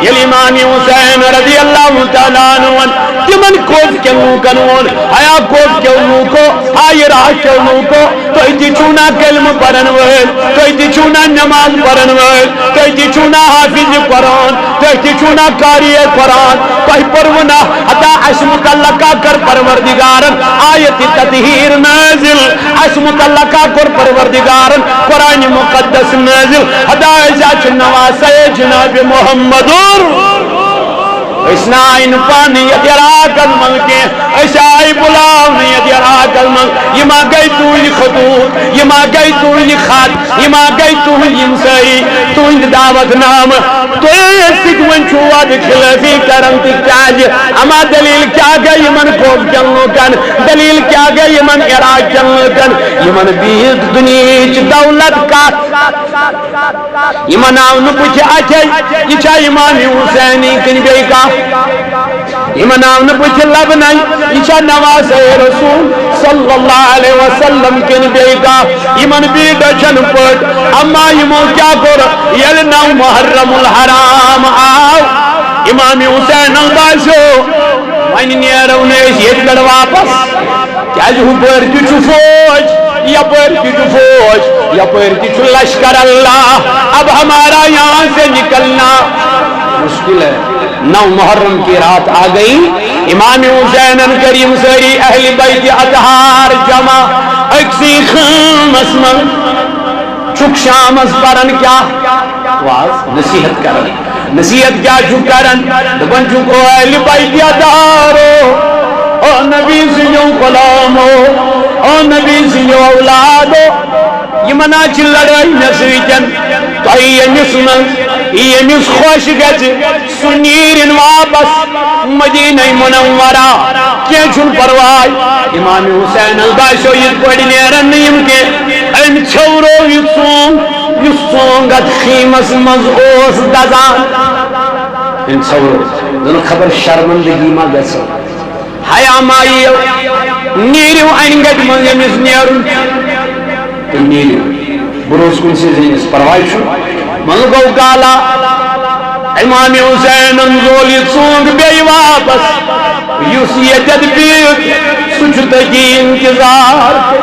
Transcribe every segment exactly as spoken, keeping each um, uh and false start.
ییٚلہِ امام حسین رضی اللہ تعالیٰ عنہ وَن، تِمن کوفہٕ کٮ۪ن لوٗکن ووٚن، ہیا کوفہٕ کٮ۪و لوٗکو، ہا عراق کٮ۪و لوٗکو، تُہۍ تہِ چھِو نا کلمہٕ پرن وٲلۍ، تُہۍ تہِ چھِو نا نماز پرن وٲلۍ، تُہۍ تہِ چھِو نا حافظ قرآن، تُہۍ تہِ چھِو نا قاری قرآن، تۄہہِ پوٚروٕ نا؟ ہتا اَسہِ متعلقہ کٔر پروردگارن آیت تطہیر نازل، اَسہِ متعلقہ کوٚر پروردگارن قرآن مقدس نازل، ہتا أسۍ چھِ نواسے جناب محمد۔ أسۍ نہ آیہِ نہٕ پانہٕ یَتھ عراقَس منٛز کینٛہہ، أسۍ آیہِ بُلاونہٕ یَتھ عراقَس منٛز۔ یہِ ما گٔے تُہٕنٛدِ خطوٗط، یہِ ما گٔے تُہٕنٛدِ خط، یہِ ما گٔے تُہٕنٛدۍ یِم سٲری تُہٕنٛدِ دعوت نامہٕ۔ تُہۍ ٲسِو وۄنۍ چھُو وعدٕ خلٲفی کران تہِ کیٛازِ؟ اما دٔلیٖل کیٛاہ گٔے یِمن کوفہٕ کٮ۪ن لوٗکن؟ دٔلیٖل کیٛاہ گٔے یِمن عراق کٮ۪ن لوٗکن؟ یِمن بیٖٹھ دُنیہٕچ دولت کتھ؟ یِمن آو نہٕ بُتھِ اَتھے، یہِ چھا امام حسینی کِنہٕ بیٚیہِ کانٛہہ؟ یِمن آو نہٕ بُتھِ لبنَے، یہِ چھا نواسے رسول صلی اللہ علیہ وسلم کِنہٕ بیٚیہِ کانٛہہ؟ یِمن بیٖٹھ دٔچھن پٲٹھۍ۔ اما یِمو کیٛاہ کوٚر؟ ییٚلہِ نو محرم الحرام آو، امام حسینن باسیو، وۄنۍ نیرو نہٕ أسۍ ییٚتہِ پٮ۪ٹھ واپس۔ کیازِ ہُپٲرۍ تہِ چھُ فوج، یپٲرۍ تہِ چھُ فوج، یپٲرۍ تہِ چھُ لشکر اللہ، اب ہمارا یہاں سے نکلنا مشکل ہے۔ نو محرم کی رات آ گئی، امام حسینن کٔرۍ یِم سٲری اہل بیت اطہار جمع أکسٕے خٲمس منٛز، چھُکھ شامس پران کیٛاہ؟ واز نصیحت کران۔ نصیحت کیا چھُ کران؟ دپان چھُکھ، او اہل بیت اطہارو، او نبی سٕنٛدیو غلامو، او نبی سٕنٛدیو اولادو، یِمن ہا چھِ لڑٲے مےٚ سۭتۍ۔ تۄہہِ ییٚمِس منٛز، ییٚمِس خۄش گژھِ، سُہ نیرِن واپس مدینہ منورہ۔ کینٛہہ چھُنہٕ پرواے۔ امام حسینس باسیو، یِتھ پٲٹھۍ نیرن نہٕ یِم کینٛہہ۔ أمۍ ژھیوٚرو یہِ ژونگ، یُس ژونگ اتھ خیمس منٛز اوس دزان۔ أمۍ ژھیوٚرو۔ زن خبر شرمندگی ما گژھِ۔ حیا ما یِیو۔ نیٖرِو انہِ گٹہِ منٛز ییٚمِس نیرُن چھُ۔ تُہۍ نیٖرِو۔ بہٕ روزٕ کُنسٕے زٔنِس، پرواے چھُنہٕ۔ وۄنۍ گوٚو کالا۔ امام حسینن زول یہِ ژونگ بیٚیہِ واپس۔ یُس ییٚتٮ۪تھ بِہِتھ، سُہ چھُ تٔتی انتظار۔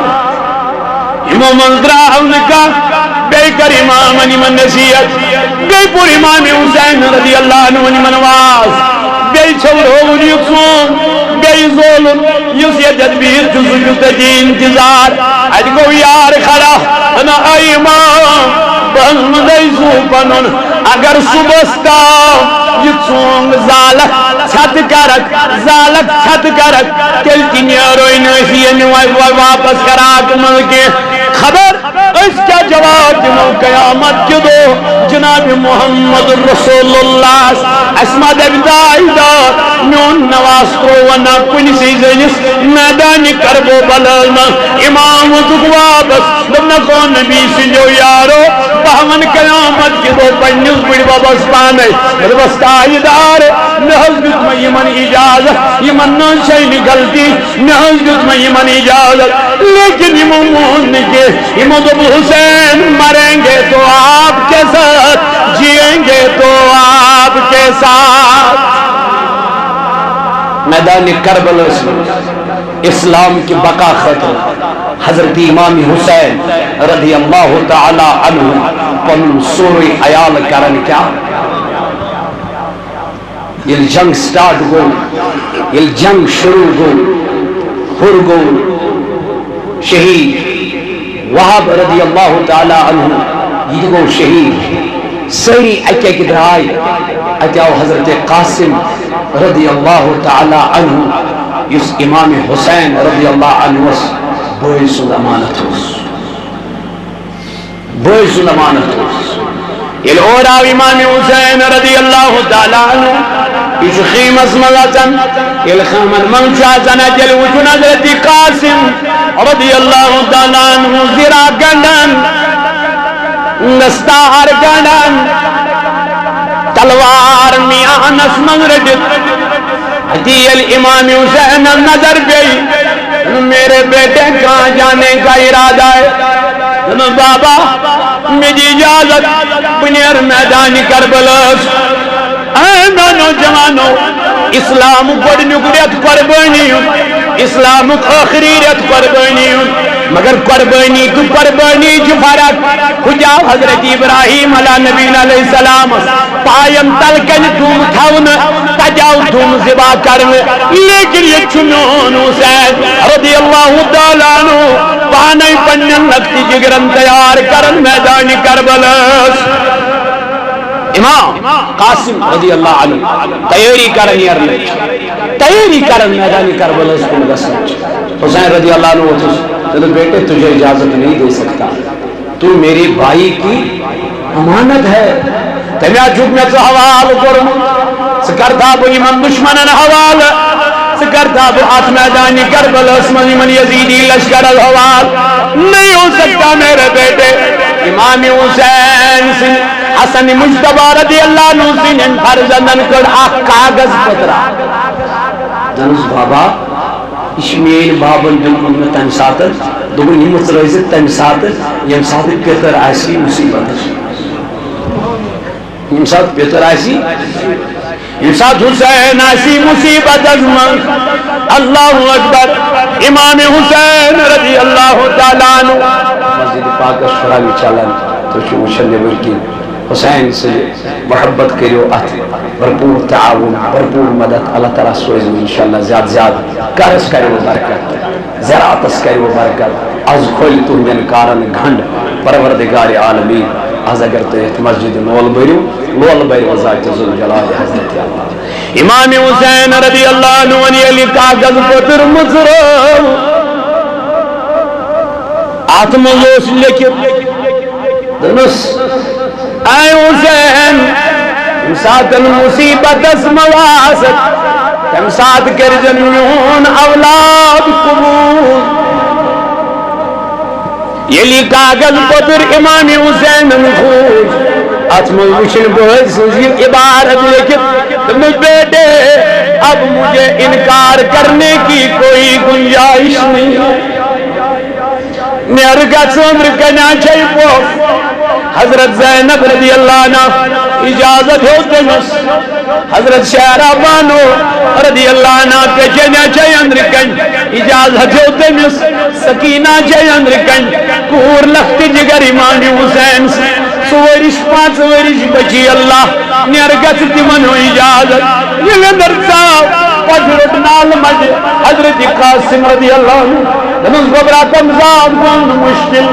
یِمو منٛز درٛاو نہٕ کانٛہہ۔ بیٚیہِ کٔر امامن یِمن نصیحت۔ بیٚیہِ پوٚر امام حسین رضی اللہ عنہ یِمن واز۔ بیٚیہِ ژھیوٚرٲوُن یہِ ژونگ، بیٚیہِ زولُن، یُس ییٚتٮ۪تھ بِہِتھ چھُ، سُہ چھُ تٔتی انتظار۔ اَتہِ گوٚو یار کھڑا، دَپان، اے امام، بہٕ حظ منٛزَے زُو پَنُن، اگر صُبحَس تام یہِ ژونگ زالَکھ، ژھٮ۪تہٕ کَرَکھ، زالَکھ، ژھٮ۪تہٕ کَرَکھ، تیٚلہِ تہِ نیرو نہٕ أسۍ ییٚمہِ وَ-، وَ-، واپَس عراقہٕ منٛز کینٛہہ۔ خبر أسۍ کیٛاہ جواب دِمو قیامت کہِ دۄہ جناب محمد رسول اللہ؟ اَسہِ ما دَپہِ، داے داد، میون نواز ترٛوو نہ کُنہِ سٕے زٔنِس میدانِ کربو بلال منٛز؟ امام ووتُکھ واپس، دوٚپنکھ، او نبی سٕنٛدیو یارو، بہٕ ہا وَنہٕ قیامت کہِ دۄہ پنٛنِس بٕڈِ بَبَس پانَے، دوٚپمَس، تاجدار، مےٚ حظ دیُت مےٚ یِمَن اِجازت، یِمَن نہ حظ چھَے نہٕ غلطی، مےٚ حظ دیُت مےٚ یِمَن اِجازت، لیکن یِمو مون نہٕ کینٛہہ۔ یِمو دوٚپ، حسین، مریں گے تو آپ کے ساتھ، جیئیں گے تو آپ کے ساتھ۔ میدان کربلس منٛز اسلام کہِ بقا خٲطرٕ حضرت امام حسین رضی اللہ تعالی عنہ پنُن سورُے عیال کران کیٛاہ؟ ییٚلہِ جنگ سٹارٹ گوٚو، ییٚلہِ جنگ شروع گوٚو، ہُر گوٚو شہید، وہب رضی اللہ تعالی عنہ، یہِ تہِ گوٚو شہید۔ سٲری اَکہِ اَکہِ درٛاے۔ اَتہِ آو حضرت قاسم رضی اللہ تعالی عنہ، یُس امام حسین رضی اللہ عنہس بٲے سُنٛد امانت اوس۔ بٲے سُنٛد امانت اوس۔ ییٚلہِ اورٕ آو امام حسین رضی اللہ تعالیٰ عنہ، یہِ چھُ خیمس منٛز اژان۔ ییٚلہِ خیمن منٛز چھُ اژان، اَتہِ ییٚلہِ وُچھُن حضرت قاسم رضی اللہ تعالیٰ عنہ زِرا گنٛڈان، دستار گنٛڈان، تلوار میانس منٛز رٔٹِتھ، اَتی ییٚلہِ امام حسینس نظر پیٚیہِ، دوٚپُن، میرے بیٹے، کہاں جانے کا ارادہ ہے؟ دوٚپُن، بابا، مےٚ دِ اجازت، بہٕ نیرٕ میدانِ کربلاہس۔ آ، جوانو، اسلام گۄڈنیُک رٮ۪تھ قربٲنی ہُنٛد، اسلامُک ٲخری رٮ۪تھ قربٲنی ہُنٛد، مگر قربٲنی تہٕ قربٲنی چھِ فرق۔ ہُتہِ آو حضرت ابراہیم علیٰ نبینا علیہ السلامس پاین تل کنہِ دُم تھاونہٕ، تتہِ آو دُم ذبح کرنہٕ، لیکن ییٚتہِ چھُ میون حسین رضی اللہ تعالیٰ عنہ پانے پننٮ۪ن لۄکٹہِ جگرن تیار کران میدانِ کربلاہس۔ امام قاسم رضی اللہ عنہ تیٲری کران نیرنٕچ، تیٲری کران میدانِ کربلاہس کُن گژھنٕچ۔ حسین رضی اللہ عنہ ووٚتھُس، دوٚپُن، "بیٹے، تجھے اجازت نہیں دے سکتا، تو میرے بھائی کی امانت ہے۔" تٔمۍ ہا چھُکھ مےٚ ژٕ حوالہٕ کوٚرمُت، ژٕ کَرتھا بہٕ یِمَن دُشمَنَن حوالہٕ، ژٕ کَرتھا بہٕ اَتھ میدانِ کربلاہَس منٛز یِمَن یزیدی لشکرَس حوالہٕ؟ نہیں ہو سکتا میرے بیٹے۔ امام حسین سٕنٛدِ حسن مجتبیٰ رضی اللہ عنہ سٕنٛدٮ۪ن فرزندن کٔڑ اَکھ کاغذ پٔترا۔ دوٚپنَس، "بابا، یہِ چھِ میٛٲنۍ بابَن دیُتمُت مےٚ تَمہِ ساتہٕ۔" دوٚپُن، "یہِ مہٕ ترٛٲوزِ تَمہِ ساتہٕ، ییٚمہِ ساتہٕ پِتٕر آسی مُصیٖبتَس منٛز۔" ییٚمہِ ساتہٕ پِتٕر آسی، ییٚمہِ ساتہٕ حسین آسی مُصیٖبتَس منٛز۔ اللہ اکبر۔ امام حسین رضی اللہ تعالیٰ عنہ مسجد پاکس چھُ رنگ چلان، تُہۍ چھِو وٕچھان نیٚبٕرۍ کِنۍ۔ حسین سٕنٛدِ محبت کٔرِو اَتھ بھرپوٗر تعاوُن، بھرپوٗر مدد۔ اللہ تعالیٰ سوزِ وۄنۍ انشاءاللہ زیادٕ زیادٕ۔ قرض کَرِ وۄنۍ برکت، زراعتس کَرِ وۄنۍ برکت۔ از کھولہِ تُہنٛدٮ۪ن کارن گنٛڈ۔ پروردگار عالمین، از اگر تُہۍ یتھ مسجد لول بٔرِو، لول بٔرِو ذات ذوالجلال حضرت اللہ۔ امام حسین رضی اللہ عنہ ییٚلہِ کاغذ پٔتٕر مٕژرٲو، اتھ منٛز اوس لیکھِتھ، دوٚپنَس، اے حسین، ییٚمہِ ساتَن مُصیٖبتَس مُواسَت، تَمہِ ساتہٕ کٔرۍزٮ۪ن میون اولاد قبوٗل۔ ییٚلہِ یہِ کاغذ پٔتٕر امام حسینَن کھوٗج، اَتھ منٛز وٕچھِن بٲے سٕنٛز یہِ عبارت لیکھِتھ، دوٚپنَس، بیٹے، اب مجھے انکار کرنے کی کوئی گنجائش نہیں۔ نیر گژھ، أنٛدرٕ کنہِ چھے پۄپھ۔ حضرت زینب رضی اللہ عنہا اجازت ہیوٚت تٔمِس۔ حضرت شہرا بانو رضی اللہ عنہا پیچھے چھے أنٛدرٕ کنہِ اجازت ہیوٚت تٔمِس۔ سکینہ چھے أنٛدرٕ کنہِ، کوٗر لۄکٹہِ جگر امام حسین سٕنٛز۔ ژٕ ؤرِش پانٛژھ ؤرِش بچی اللہ، نیر گژھ، تِمن ہیوٚو اجازت۔ ییٚلہِ أنٛدر ژاو، پتہٕ روٚٹ نالہٕ مَنٛزٕ حضرت قاسم رضی اللہ عنہ۔ دوٚپنَس، گوٚبرا، تَمہِ ساتہٕ گوٚو نہٕ مُشکِل،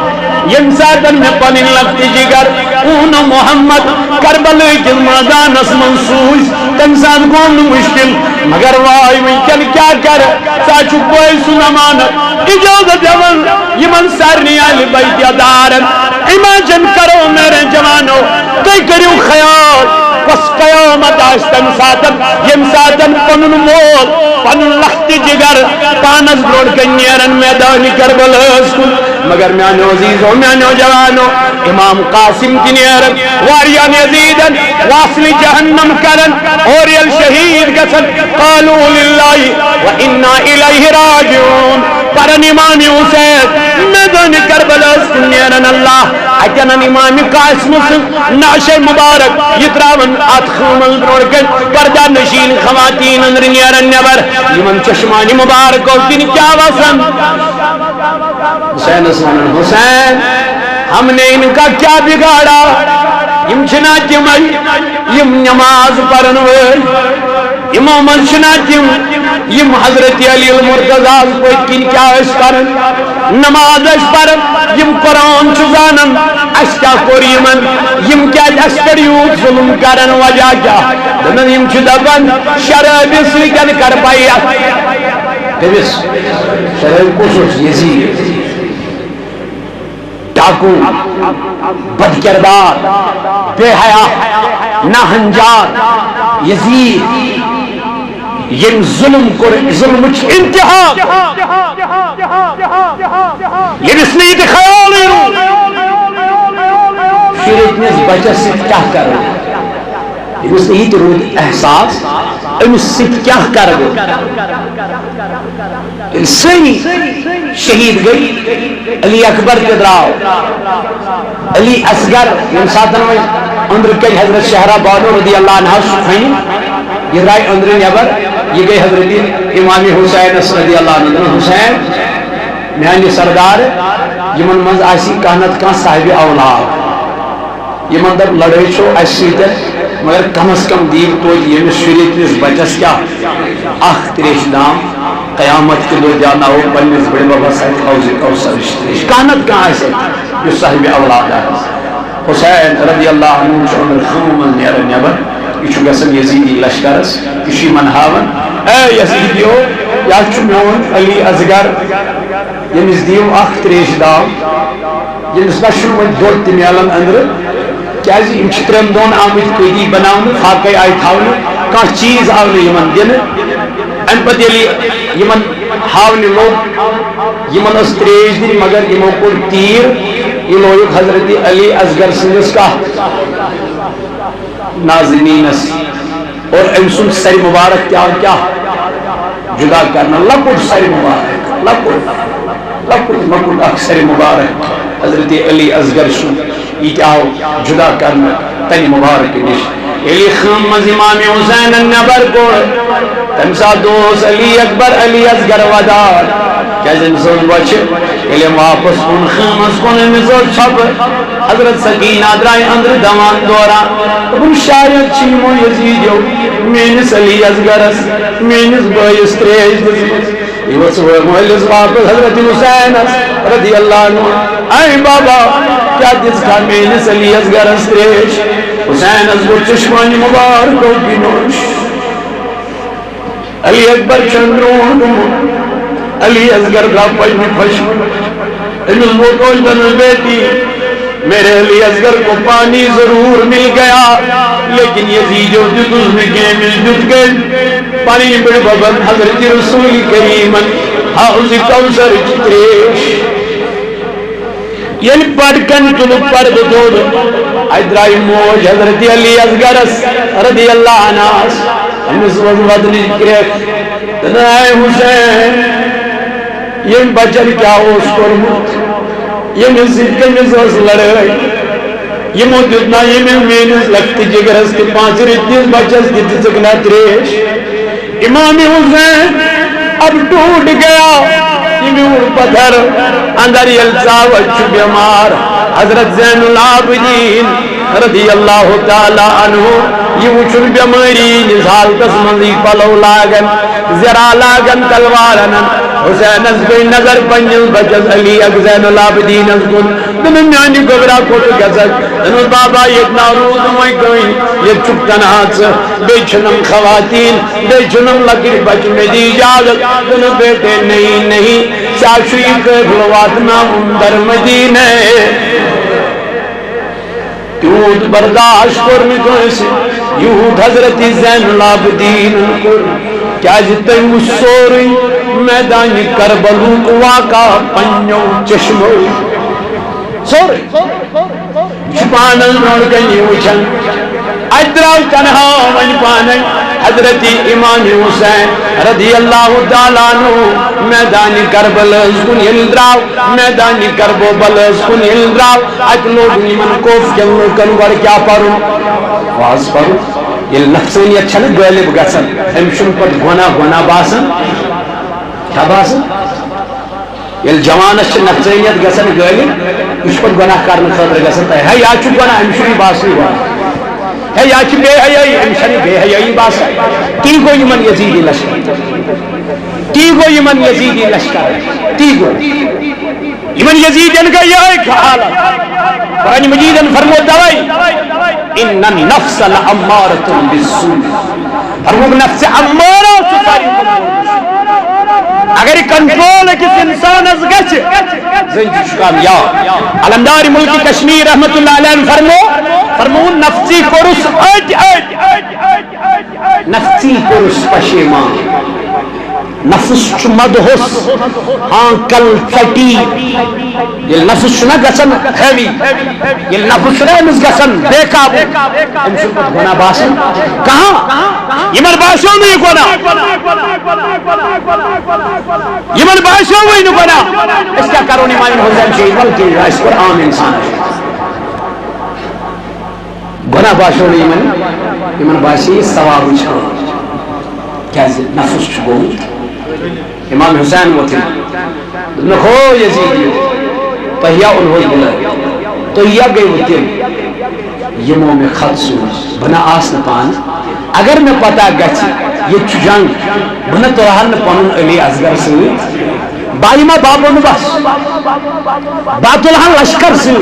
ییٚمہِ ساتہٕ مےٚ پنٕنۍ لۄکٹہِ جگر اوٗنہٕ محمد کربلہٕ کِس مٲدانس منٛز سوٗزۍ، تَمہِ ساتہٕ گوٚو نہٕ مُشکِل۔ مگر واے، وٕنکٮ۪ن کیٛاہ کرٕ؟ ژٕ ہا چھُکھ بٲے سُنٛد امانت۔ اجازت دِوان یِمن سارنٕے اہلِ بیتِ دارن، اِماجن کرو میرے جوانو، تُہۍ کٔرِو خیال، کۄس قیامت آسہِ تَمہِ ساتن، ییٚمہِ ساتن پنُن مول، پنُن لۄکٹہِ جگر پانس برونٛٹھ کنہِ نیرن میدانِ کربلاہس کُن۔ مگر میانیو عزیزو، میانیو جوانو، امام قاسم تہِ نیرن، واریاہن یزیدن واصلِ جہنم کرن، اور ییٚلہِ شہیٖد گژھن، قالوا للہ و انا الیہ راجعون۔ پرن امام حسین میدانِ کربلاہس کُن نیرن اللہ، اتٮ۪ن امام قاسم سٕنٛز نعشِ مبارک یہِ تراون اتھ خٲمس برونٛٹھ کنہِ، پردہ نشین خواتین أنٛدرٕ نیرن نٮ۪بر، یِمن چشمانِ مبارکو کِنۍ کیٛاہ وسن؟ حسینس ونان، حسین، ہم نے ان کا کیا بگاڑا؟ یِم چھِنا تِمے، یِم نماز پرن وٲلۍ۔ یِمو منٛز چھِنا تِم، یِم حضرت علی المرتضیٰ ہس پٔتۍ کِنۍ کیٛاہ ٲسۍ پران؟ نماز ٲسۍ پران، یِم قرآن چھِ زانان۔ اَسہِ کیٛاہ کوٚر یِمن؟ یِم کیٛازِ اَسہِ پٮ۪ٹھ یوٗت ظُلُم کران؟ وجہ کیٛاہ؟ دَپان، یِم چھِ دَپان، شرٲبہِ سۭتۍ کر بیعت۔ تٔمِس شرٲبۍ کُس اوس؟ یزید۔ ڈاکو، بد کردار، بے حیا، ناہنجار، یزید، ییٚمۍ ظُلُم کوٚر، ظُلمٕچ انتہا۔ ییٚمِس نہٕ یہِ تہِ خیالٕے روٗد، شُرۍ أکِس بچس سۭتۍ کیٛاہ کرو؟ ییٚمِس نہٕ یہِ تہِ روٗد احساس، أمِس سۭتۍ کیٛاہ کرٕ بہٕ؟ ییٚلہِ سٲری شہیٖد گٔے، علی اکبر تہِ درٛاو، علی اصغر، ییٚمہِ ساتہٕ وۄنۍ أنٛدرٕ کَنۍ حضرت شہرا بانو رضی اللہ عنہا سُہ کھنہِ، یہِ درٛاے أنٛدرٕ نٮ۪بر، یہِ گٔے حضرت امام حسینس رضی اللہ عنہ۔ دوٚپُن، حسین، میانہِ سردار، یِمن منٛز آسی کانٛہہ نتہٕ کانٛہہ صاحب اولاد، یِمن دپ لڑٲے چھو اسہِ سۭتۍ، مگر کم از کم دِیِو توتہِ ییٚمِس شُرِتنِس بچس کیٛاہ اکھ تریش دام، قیامت کہِ دۄہ دیٛاوناوو پننِس بٕڈِ ببس اتہِ حوض کوثرٕچ تریش۔ کانٛہہ نتہٕ کانٛہہ آسہِ اتہِ یُس صاحب اولاد آسہِ۔ حسین رضی اللہ عنہ چھُ أنٛدرٕ خۭمہٕ منٛز نیران نٮ۪بر، یہِ چھُ گژھان یزیدی لشکرس، یہِ چھُ یِمن ہاوان، اے یزیدیو، یہِ حظ چھُ میون علی اصغر، ییٚمِس دِیِو اکھ تریش دام، ییٚمِس نہ چھُنہٕ وۄنۍ دۄد تہِ میلان أنٛدرٕ، کیازِ یِم چھِ ترٛٮ۪ن دۄہن آمٕتۍ قٲدی بناونہٕ، فاقے آیہِ تھاونہٕ، کانٛہہ چیٖز آو نہٕ یِمن دِنہٕ۔ امہِ پتہٕ ییٚلہِ یِمن ہاونہِ لوٚگ، یِمن ٲس تریش دِنۍ، مگر یِمو کوٚر تیٖر، یہِ لویُکھ حضرت علی اصغر سٕنٛدِس کتھ نازنینس اور أمۍ سُنٛد سرِ مبارک تہِ آو کیٛاہ؟ جدا کرنہٕ۔ لۄکُٹ سرِ مبارک، لۄکُٹ، لۄکُٹ مۄکُٹ اکھ سرِ مبارک حضرت علی اصغر سُنٛد، یہِ تہِ آو جدا کرنہٕ تَمہِ مبارک نِش۔ ییٚلہِ خۭمہٕ منٛز امام حسینن نٮ۪بر کوٚڑ، تَمہِ ساتہٕ اوس علی اکبر، علی اصغر ودان۔ کیازِ أمِس ٲس بۄچھِ۔ ییٚلہِ أمۍ واپس اوٚن خۭمس کُن، أمِس ٲس ژھۄپہٕ۔ حضرت سکینہ درٛاے أنٛدرٕ دوان دوران۔ دوٚپُن، شاید چھِ یِمو یزیٖدیو میٲنِس علی اصغرس، میٲنِس بٲیِس تریش دِژمٕژ۔ یہِ ؤژھ مٲلِس واپس حضرت حسینس رضی اللہ عنہ۔ اے بابا، کیٛاہ دِژکھا میٲنِس علی اصغرس تریش؟ حسینس گوٚو چشمانہِ مبارکو بِنوش۔ علی اکبر چھُ برونٛٹھ گوٚمُت۔ علی اصغر درٛاو پننہِ خۄشہِ۔ أمِس ووٚن، "بیٹی، میرے علی اصغر کو پانی ضرور مل گیا، لیکن یزیدیو دیُتُس نہٕ کینٛہہ، أمِس دیُت گٔلۍ پنٕنۍ بٕڈِ ببن حضرت رسول کریمن حوض کوثر چہِ تریش۔" ییٚلہِ پتہٕ کنہِ تُلُکھ پردٕ دوٚد، اتہِ درٛایہِ موج حضرت علی اصغرس رضی اللہ عنہس، أمِس ؤژھ ودنٕچ کرٛیکھ۔ دوٚپُن، "اے حسین، ییٚمۍ بچن کیٛاہ اوس کوٚرمُت؟ ییٚمِس سۭتۍ کٔمِس ٲس لڑٲے؟ یِمو دیُت نا ییٚمہِ میٲنِس لۄکٹہِ جگرس تہِ پانٛژِ رٕتۍ نِس بچس تہِ دِژٕکھ نا تریش؟" امام حسین اب ٹوٹ گیا، یہ میون پتھر اندر ییٚلہِ ژاو، اتہِ چھُ بٮ۪مار حضرت زین العابدین رضی اللہ تعالیٰ عنہ۔ یہِ وٕچھُن بٮ۪مٲری ہٕنٛدِس حالتس منٛز یہِ پلو لاگان، زِرا لاگان، تلوار انان۔ حسینس گٔے نظر پننِس بچس علی اکبر زین العابدینس کُن۔ دوٚپُن، "میانہِ گوٚبرا کوٚت گژھکھ؟" دوٚپُن، "بابا، ییٚتہِ نہ روٗد وۄنۍ کٕہٕنۍ، ییٚتہِ چھُکھ تنہا ژٕ، بیٚیہِ چھِنَم خواتین، بیٚیہِ چھِنَم لۄکٕٹۍ بچہِ، مےٚ دِ اجازت۔" دوٚپُن، "بیٹے، نہیں، نہیں، ژےٚ چھُ یہِ قٲفلہٕ واتناوُن در مدینے۔" تیوٗت برداشت کوٚر نہٕ کٲنٛسہِ، یوٗت حضرت زین العابدینن کوٚر، کیازِ تٔمۍ وُچھ سورُے میدانِ کربلُک واقعہ پننیو چشمو۔ سورُے۔ یہِ چھُ پانس برونٛٹھ کنہِ وٕچھان۔ اتہِ درٛاو تنہا وۄنۍ پانے حضرت امام حسین رضی اللہ تعالیٰ عنہ میدانِ کربلس کُن ییٚلہِ درٛاو، میدانِ کربلس کُن ییٚلہِ درٛاو، اتہِ لوگُن یِمن کوفہٕ کٮ۪ن لوٗکن گۄڈٕ کیٛاہ پرُن؟ واز پرُن۔ ییٚلہِ نفسٲنیت چھنہٕ غٲلب گژھان، أمِس چھُنہٕ پتہٕ گۄناہ گۄناہ باسان۔ کیٛاہ باسان؟ ییٚلہِ جوانس چھِ نفسٲنیت گژھان غٲلب، یہِ چھُ پتہٕ گۄناہ کرنہٕ خٲطرٕ گژھان تیار۔ ہے، یا چھُ گۄناہ، أمِس چھُنہٕ یہِ باسنٕے گۄناہ۔ ہے، یا چھِ بے حیٲیی، أمِس چھَنہٕ بے حیٲیی باسان۔ تی گوٚو یِمن یزیدی لشکر۔ تی گوٚو یِمن یزیدی لشکر۔ تی گوٚو۔ یِمن یزیدین گٔے یِہوٚے حالت۔ قرآن مجیدن فرمو توے، "ان النفس لامارۃ بالسوء"۔ فرمووُکھ، نفس امارہ چھُ ساروی کھۄتہٕ بوٚڑ دشمن۔ اگر یہِ کنٹرول أکِس انسانس گژھِ، زٔنۍ تہِ چھُ کامیاب۔ علمدار ملک کشمیر رحمت اللہ علیہ فرمو، فرمووُن، نفسی کوٚرُس أٹۍ أٹۍ۔ نفسی کوٚرُس پشیمان۔ نفس چھُ مدہوس، آنکل ژٹی۔ ییٚلہِ نفس چھُنہ گژھان ہیوی، ییٚلہِ نفس چھُنہ أمِس گژھان بے قابو، أمِس چھُنہٕ پتہٕ گۄناہ باسان کانٛہہ۔ یِمن باسیو نہٕ یہِ گۄناہ، یِمن باسیووٕے نہٕ گۄناہ۔ أسۍ کیٛاہ کرو نہٕ امام حسین شہید؟ ولہٕ کینٛہہ، اَسہِ کوٚر عام انسانس۔ گۄناہ باسیو نہٕ یِمن، یِمن باسے یہِ ثوابٕچ کٲم۔ کیازِ نفس چھُ گوٚمُت۔ امام حسین ووٚتھ یِمن۔ دوٚپنکھ، ہو یزیدیو، تۄہہِ یا اوٚنہوس بُلٲوِتھ؟ تُہۍ یا گٔیوٕ تِم؟ یِمو مےٚ خط سوٗز، بہٕ نہ آس نہٕ پانہٕ۔ اگر مےٚ پتہ گژھِ ییٚتہِ چھُ جنگ، بہٕ نہ تُلہٕ ہا نہٕ پنُن علی اصغر سۭتۍ۔ بہٕ یِمہ، بہٕ بنہٕ بس، بہٕ تُلہٕ ہا لشکر سۭتۍ،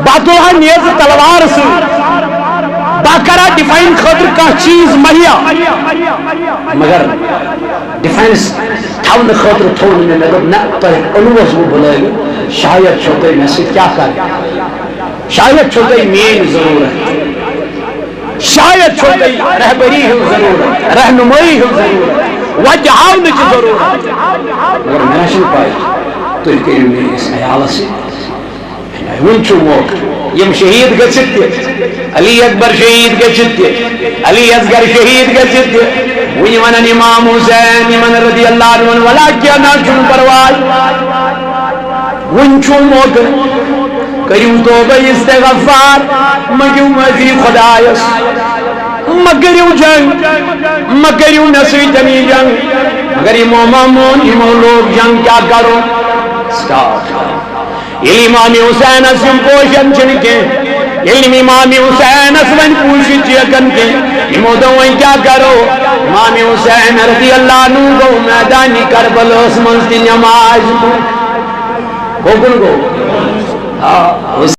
بہٕ تُلہٕ ہا نیزٕ تلوار سۭتۍ، بہٕ کرٕ ہا ڈیفینس خٲطرٕ کانٛہہ چیٖز مہیا۔ مگر ڈیفینس تھاونہٕ خٲطرٕ تھوٚو نہٕ مےٚ، مےٚ دوٚپ، نہ، تۄہہِ اوٚنوُس بہٕ بُلٲوِتھ، شاید چھو تۄہہِ مےٚ سۭتۍ کیٛاہ کرُن، شاید چھو تۄہہِ میٲنۍ ضروٗرت، شاید چھو تۄہہِ رہبری ہٕنٛز ضروٗرت، رہنمٲیی ہٕنٛز ضروٗرت، وتہِ ہاونٕچ ضروٗرت۔ مگر مےٚ چھنہٕ پاے، تُہۍ کٔرِو میٲنِس عیالس سۭتۍ۔ وُنہِ چھُ موقعہٕ۔ یِم شہید گٔژھِتھ تہِ، علی اکبر شہید گٔژھِتھ تہِ، علی اصغر شہید گٔژھِتھ تہِ، وُنہِ ونان امام حسین یِمن رضی اللہ عنہ، ولا کینٛہہ نہ چھُنہٕ پرواے، وُنہِ چھُ موقعہٕ۔ کٔرِو توبہ استغفار، منٛگِو معٲفی خدایس، مہ کٔرِو جنگ، مہ کٔرِو مےٚ سۭتۍ یہِ جنگ۔ مگر یِمو ما مون، یِمو لوگ جنگ، کیٛاہ کرو؟ سٹاپ۔ ییٚلہِ امام حسینس یِم پوشن چھِنہٕ کینٛہہ، ییٚلہِ نہٕ امام حسینس وۄنۍ پوٗشِتھ چھِ ہٮ۪کان کینٛہہ، یِمو دوٚپ، وۄنۍ کیٛاہ کرو؟ امام حسین رضی اللہ عنہ گوٚو میدانِ کربلاہس منٛز تہِ نماز۔ گوٚو کُن گوٚو؟ آ،